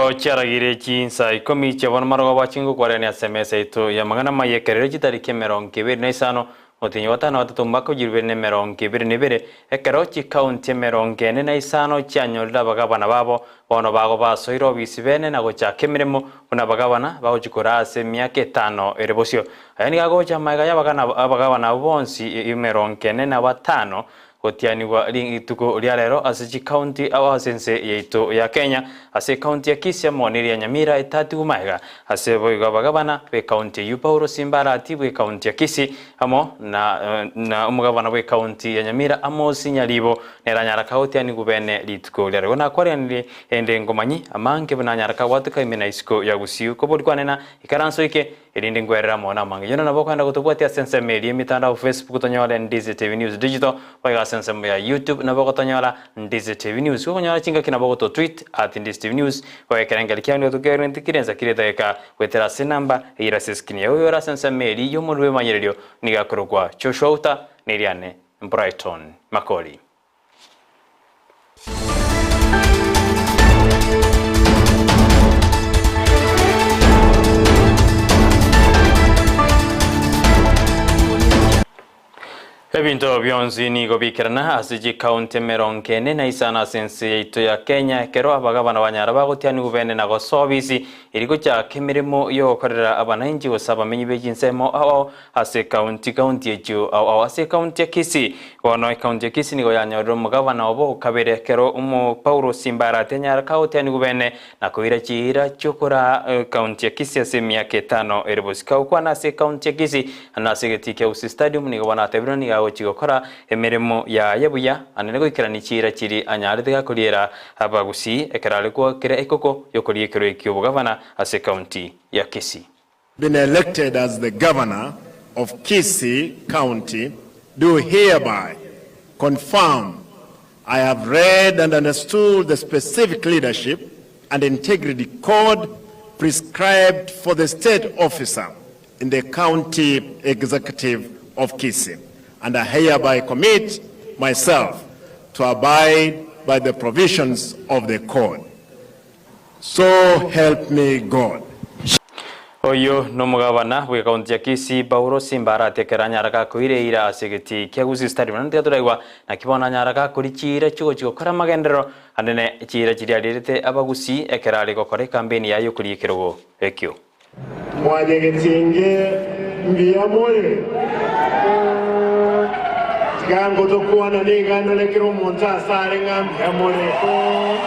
Nigo chiaragire chinsa ikomi chia bono marogoba chingokwarerania ase emesa yaito y'amang'ana amaya ekerero chitariki emerongo ebere na isano, omotienyi o gatano na gatato omwaka o chilifu ibere na emerongo ebere na ebere, ekero chikaunti emerongo ene na isano chianyorire abagabana babo, bono bago basoire obisi bene na gochaka emeremo buna abagabana bagochia koraa ase emiaka etano ere bosio. Aya nigo agocha magega y'abagana abagabana abwo bonsi emerongo ene na batano Gotianigwa rituko ria rero ase chikaunti ao ase ense yaito ya Kenya, ase ekaunti ya Kisii amo neria ya Nyamira etatigwe magega. Ase boigo abagabana b'ekaunti eyio Paulo Simbarati bw'ekaunti ya Kisii amo na na omogabana bw'ekaunti ya Nyamira Amos Nyaribo nere anyara kagotianigwa bene rituko ria rero. Nakwaranirie ende ngomanyi amange buna anyara kagwatoka ime na isiko ya Gusii kobori kwane na ikaranso eke Erinde nkwerere amo namange. Yona nabo okogenda gotobwatia ase ensemo eria emitandao Facebook tonyore Ndizi TV News Digital, boigo ase ensemo ya YouTube nabo ogotonyora Ndizi TV News. Gokonyora chingaki nabo ogoto tweet at Ndizi TV News, boigo ekerengeri kiao nigo tokerente kire ensa kire edageka goetera ase enamba eyere ase eskrini yao. Oyore ase ensemo eria y'omorero bw'emanyererio nigo akorokwa Joshua Outa, neriane Brighton Makori. Ebinto bionsi nigo bikerana ase chikaunti emerongo ene na isano ase ense yaito ya Kenya ekero abagabana banyara bagotianigwa bene na gosoa obisi eri gochaka emeremo yogokorera abanainchi gose abamenyi be chinsemo ao ao Ase ekaunti kaunti echio ao ao ase ekaunti ya Kisii. Bono ekaunti ya Kisii nigo yanyorire omogabana obo okabere ekero omo Paulo Simbarati anyara kagotianigwa bene na koira chiira chiokoraa ekaunti ya Kisii ase emiaka etano ere bosio. Kagokwana ase ekaunti ya Kisii na ase egetii kia Gusii Stadium nigo bono atebire nigo agochia gokora emeremo yaye buya anene goikerania chiira chiria anyarete gakoriera Abagusii ekero are goakera ekoko yokoria ekero ekio obogabana ase ekaunti ya Kisii. Been elected as the Governor of Kisii County, do hereby confirm I have read and understood the specific leadership and integrity code prescribed for the state officer in the county executive of Kisii, and I hereby commit myself to abide by the provisions of the code. So help me God. Oyio nomogabana bw'ekaunti ya Kisii Paulo Simba arati ekero anyara gakoira eira ase egetii kia Gusii Stadium naende tiga toraigwa naki bono anyara gakori chiira chigochi gokora amagenderero anene chiira chiria arierete abagusii ekero are gokora ekampeni yaye yokoria ekerogo ekio. Mwanyagetinge mbuya more? Tiga ngotokwana niga ndore kera omonto ase are ng'a mbuya more.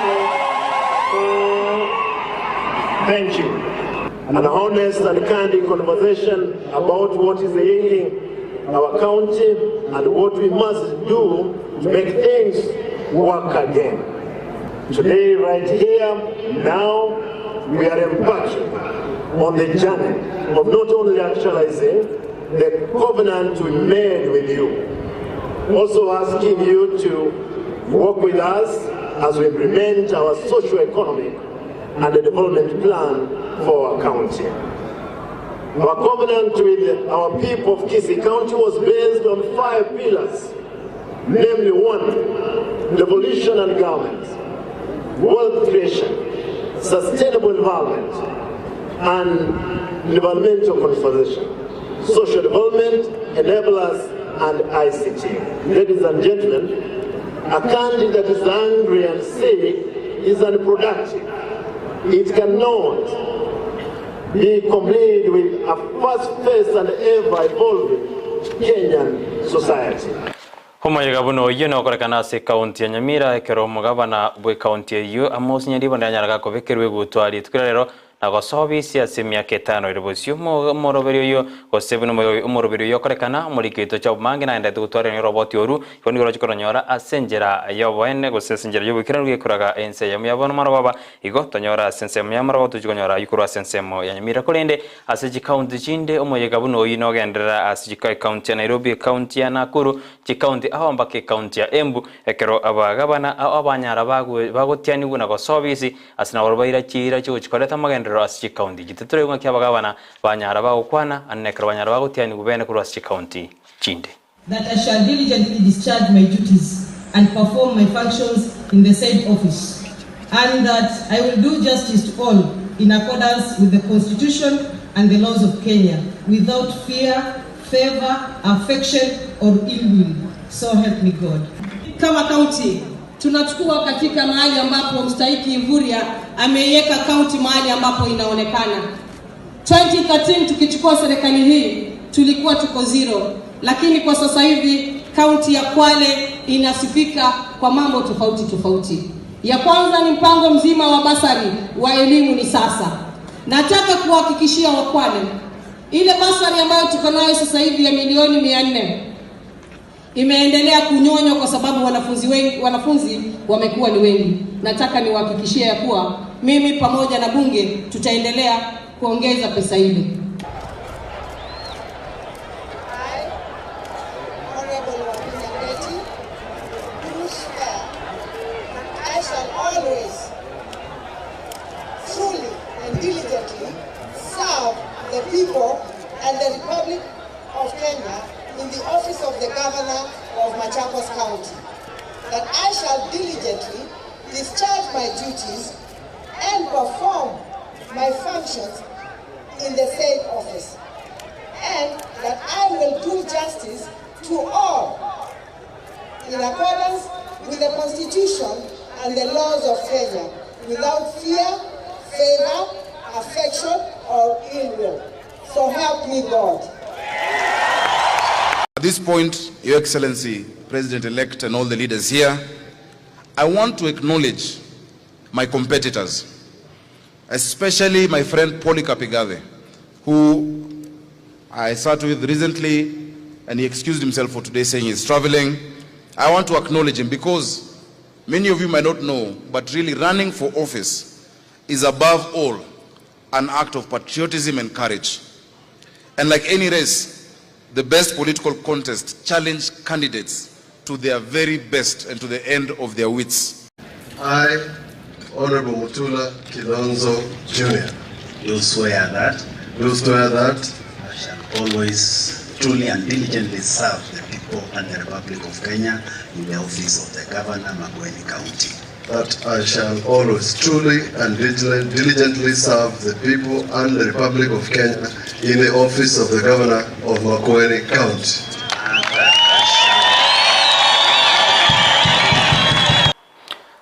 Thank you. An honest and candid conversation about what is ailing our county and what we must do to make things work again. Today, right here, now, we are embarking on the journey of not only actualizing the covenant we made with you, also asking you to work with us as we implement our socio-economic and the development plan for our county. Our covenant with our people of Kisii County was based on 5 pillars, namely 1, devolution and government, wealth creation, sustainable environment, and environmental conservation, social development, enablers, and ICT. Ladies and gentlemen, a country that is hungry and sick is unproductive. It cannot be complete with a fast-paced and ever-evolving Kenyan society. Omoyega buna oyio nokorekana ase ekaunti ya Nyamira ekero omogabana bw'ekaunti eyio Amos Nyaribo nanyara gakobekerwa egutwa rituko ria rero na gosoa obisi ase emiaka etano ere bosio. Omoroberi oyio gose buna omoroberi oyio okorekana omoriki oito Job Mange naenderete gotwarania oroboti oru igo nigo roche koronyora ase enchera y'oboene gose ase enchera y'oboikeranu gekoraga ense eyemo ya bono marogoba igo tonyora ase ensemo ya marogoba tochie konyora ayio korwa ase ensemo ya Nyamira korende ase chikaunti chinde omoyega buna oyio nogenderera ase ekaunti ya Nairobi, ekaunti ya Nakuru, chikaunti ao mpaka ekaunti ya Embu ekero abagabana ao abanyara bagotianigwa na gosoa obisi Ase nabarabwo baira chiira chigochia koreta amagenderero ase chikaunti chinde. Titoraigwa ng'aki abagabana banyara bagokwana, ande nekero banyara bagotianigwa bene korwa ase chikaunti chinde. That I shall diligently discharge my duties and perform my functions in the said office. And that I will do justice to all in accordance with the Constitution and the laws of Kenya, without fear, favour, affection or ill will. So help me God. Kama kaunti tunachukua katika mahali ambapo mstahiki Mvurya ameiweka kaunti mahali ambapo inaonekana. 2013 tukichukua serikali hii tulikuwa tuko zero, lakini kwa sasa hivi kaunti ya Kwale inasifika kwa mambo tofauti tofauti. Ya kwanza ni mpango mzima wa basari wa elimu ni sasa. Nataka kuhakikishia Wakwale ile basari ambayo tuko nayo sasa hivi ya milioni 400 imeendelea kunyonywa kwa sababu wanafunzi wengi, wanafunzi wamekuwa ni wengi. Nataka niwahakikishie ya kuwa mimi pamoja na bunge tutaendelea kuongeza pesa ile. I, Honorable Wavinya Ndeti, do swear that I shall always truly and diligently serve the people and the Republic of Kenya in the office of the Governor of Machakos County, that I shall diligently discharge my duties and perform my functions in the said office, and that I will do justice to all in accordance with the Constitution and the laws of Kenya, without fear, favor, affection, or ill will. So help me God. At this point, Your Excellency, President-elect and all the leaders here, I want to acknowledge my competitors, especially my friend Polycarp Igathe, who I sat with recently and he excused himself for today saying he's traveling. I want to acknowledge him because many of you might not know, but really running for office is above all an act of patriotism and courage. And like any race, the best political contest challenge candidates to their very best and to the end of their wits. I, Honorable Mutula Kilonzo Jr., Do swear that do swear that I shall always truly and diligently serve the people and the Republic of Kenya in the office of the Governor, Makueni County. that I shall always truly and diligently serve the people and the Republic of Kenya in the office of the Governor of Makueni County. And that I shall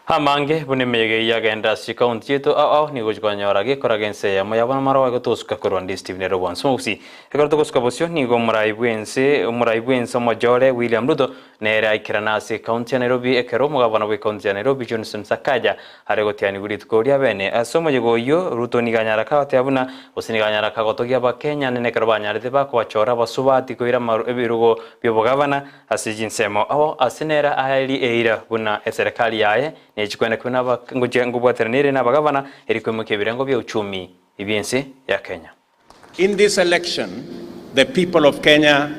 Amange buna emeyega eyio yagenda ase chikaunti chiaito ao ao nigo gochia konyora gekoraga ense eyemo yabo namaro gotosuka korwa ndi Stephen ere obwansu Omogusii. Ekero togosuka bosio nigo omorai bwense omorai bwense omojore William Ruto nere aikerana ase ekaunti ya Nairobi ekero omogabana bw'ekaunti ya Nairobi Johnson Sakaja are gotianigwa rituko ria bene. Ase omoyega oyio Ruto nigo anyara kagoteba buna gose nigo anyara kagotogia abakenya nene ekero banyarete bakobachora abasubati koira ebirogo bi'obogabana Ase chinsemo ao ase nere aerie eira buna eserekari yaye nechikwene kwe naba ngochia ngobwaterana ere nabagavana eri koimokia ebirengo bia uchumi ebi'ense ya Kenya. In this election, the people of Kenya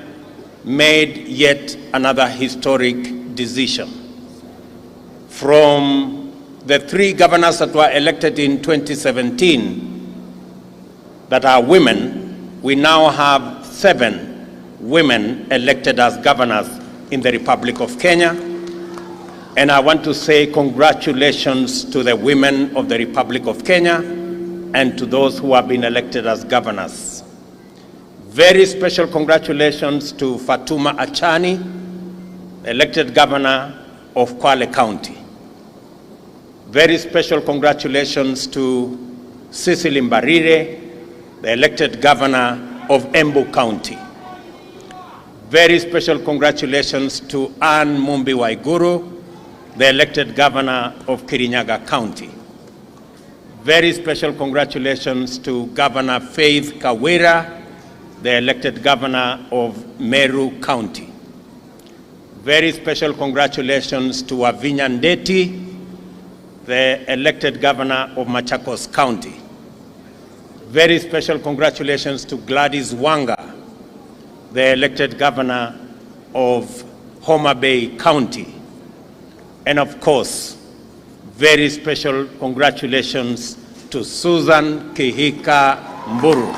made yet another historic decision. From the three governors that were elected in 2017 that are women, we now have 7 women elected as governors in the Republic of Kenya. And I want to say congratulations to the women of the Republic of Kenya and to those who have been elected as governors. Very special congratulations to Fatuma Achani, elected governor of Kwale County. Very special congratulations to Cecily Mbarire, the elected governor of Embu County. Very special congratulations to Anne Mumbi Waiguru, the elected governor of Kirinyaga County. Very special congratulations to Governor Faith Kawira, the elected governor of Meru County. Very special congratulations to Wavinya Ndeti, the elected governor of Machakos County. Very special congratulations to Gladys Wanga, the elected governor of Homa Bay County. And of course, very special congratulations to Susan Kihika Mburu,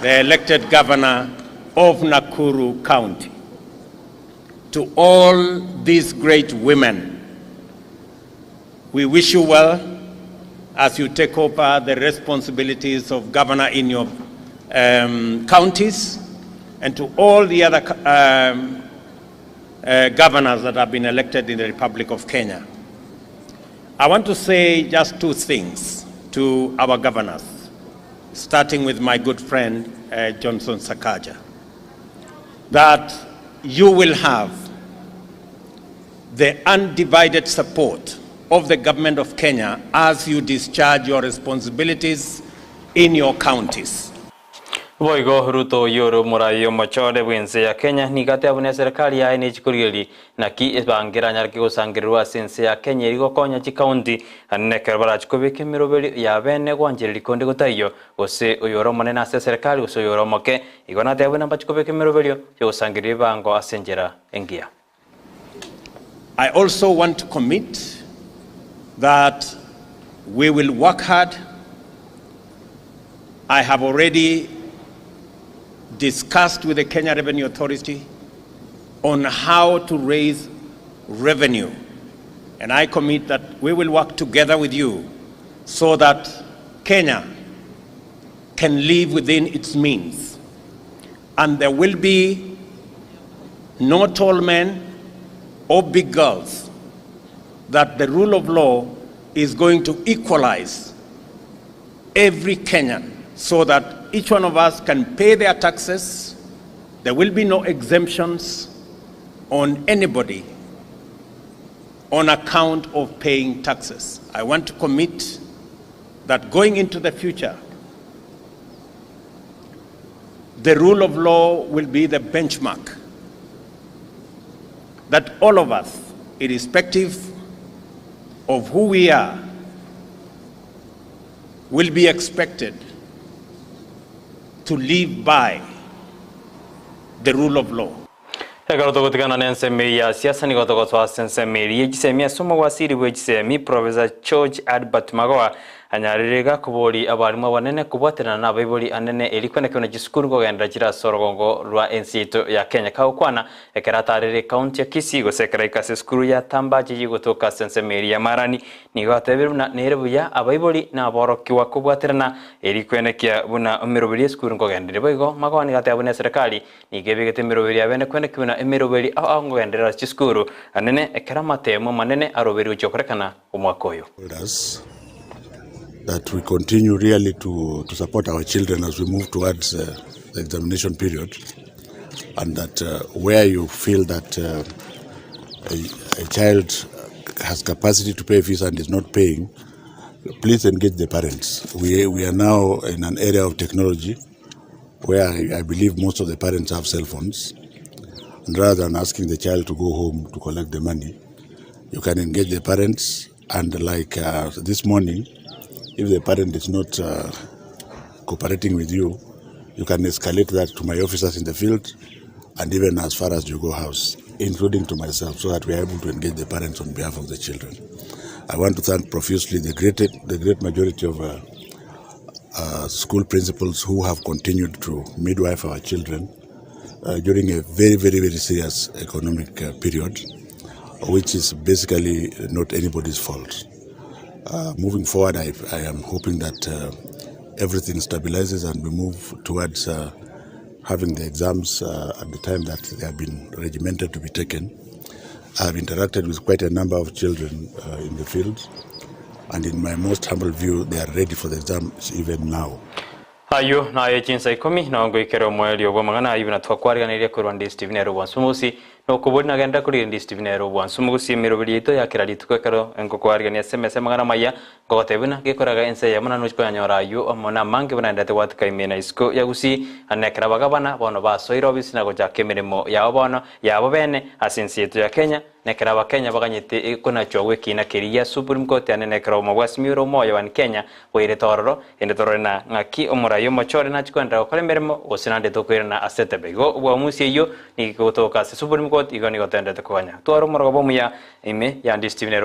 the elected governor of Nakuru County. To all these great women, We wish you well as you take over the responsibilities of governor in your counties and to all the other governors that have been elected in the Republic of Kenya. I want to say just two things to our governors, starting with my good friend Johnson Sakaja, that you will have the undivided support of the government of Kenya as you discharge your responsibilities in your counties. Boigo Ruto oyio ore omorai omochore bw'ense ya Kenya nigo ateba buna eserekari yaye nechikorigereria naki ebango eranyareke gosangererwa ase ense ya Kenya eri gokonya chikaunti anene ekero barachi kobeka emeroberio ya bene gwanchereria konde gotaiyo gose oyore omonene ase eserekari gose oyore omoke. Igo nateba buna mbachi kobeka emeroberio yogosangereria ebango ase enchera engiya. I also want to commit that we will work hard. I have already discussed with the Kenya Revenue Authority on how to raise revenue. And I commit that we will work together with you so that Kenya can live within its means. And there will be no tall men or big girls, that the rule of law is going to equalize every Kenyan so that each one of us can pay their taxes. There will be no exemptions on anybody on account of paying taxes. I want to commit that going into the future, the rule of law will be the benchmark that all of us, irrespective of who we are, will be expected to live by the rule of law. Ekero togotigana nensemo eye ya siasa nigo togosoa ase ensemo eria ye chisemi ase omogwasiri bwe chisemi Professor George Albert Magoha anyarire iga koboria abarimu abanene kobwaterana na abaibori anene erio kwenekio buna chisukuru nkogenderera chire ase orogongo rwa ense yaito ya Kenya. Kagokwana ekero atarire ekaunti ya Kisii gose ekero aika ase esukuru ya Tambachi eyio egotoka ase ensemo eria ya Marani nigo atebire buna nere buya abaibori na aborokigwa kobwaterana erio kwenekia buna emeroberi y'esukuru nkogenderera. Boigo Magoha nigo ateba buna eserekari Nigo ebegete emeroberi y'abene kwene ki buna emeroberi ao ao ngogenderera ase chisukuru anene ekero amatemo amanene arobeire gochia gokorekana omwaka oyo. Told us that we continue really to, to support our children as we move towards uh, the examination period and that uh, where you feel that uh, a, a child has capacity to pay fees and is not paying, please engage the parents. We, we are now in an area of technology where I, I believe most of the parents have cell phones. And rather than asking the child to go home to collect the money, you can engage the parents. And like uh, this morning, if the parent is not uh, cooperating with you, you can escalate that to my officers in the field and even as far as Jogoo House, including to myself, so that we are able to engage the parents on behalf of the children. I want to thank profusely the great, the great majority of uh, uh, school principals who have continued to midwife our children uh, during a very, very, very serious economic uh, period, which is basically not anybody's fault. Uh, moving forward, I, I am hoping that uh, everything stabilizes and we move towards uh, having the exams uh, at the time that they have been regimented to be taken. I have interacted with quite a number of children uh, in the field, and in my most humble view, they are ready for the exams even now. Ayio naye chinsa ikomi nao ngoikera omoerio bw'amang'ana ayio buna twakwariganirie korwa Ndisi TV nere obwansu mogosi na okobori nagenda korigia Ndisi TV nere obwansu mogosi emeroberi yaito ya kera rituko ekero ngokwarigania ase emesa amang'ana amaya ngogotebia buna gekoraga ense eyemo na nochi koyanyora ayio amo na amange buna naendete gwatika ime na isiko ya Gusii ane ekero abagabana bono basoire obisi na gochaka emeremo yabo bono yabo bene ase ense yaito ya Kenya Na ekero Abakenya baganyete konachwa gw'ekiina keria gia Supreme Court ande nekero obomo bwa Simiyu ore omoyo one Kenya bwairete ororo, ende torore na ng'aki omorai omochore nachie koenderera gokora emeremo gose nande tokoirana ase etebe. Igo obwamusi eyio nigo egotoka ase Supreme Court igo nigo toendererete koganya. Tware omorogoba omuya ime ya Ndisi TV nere.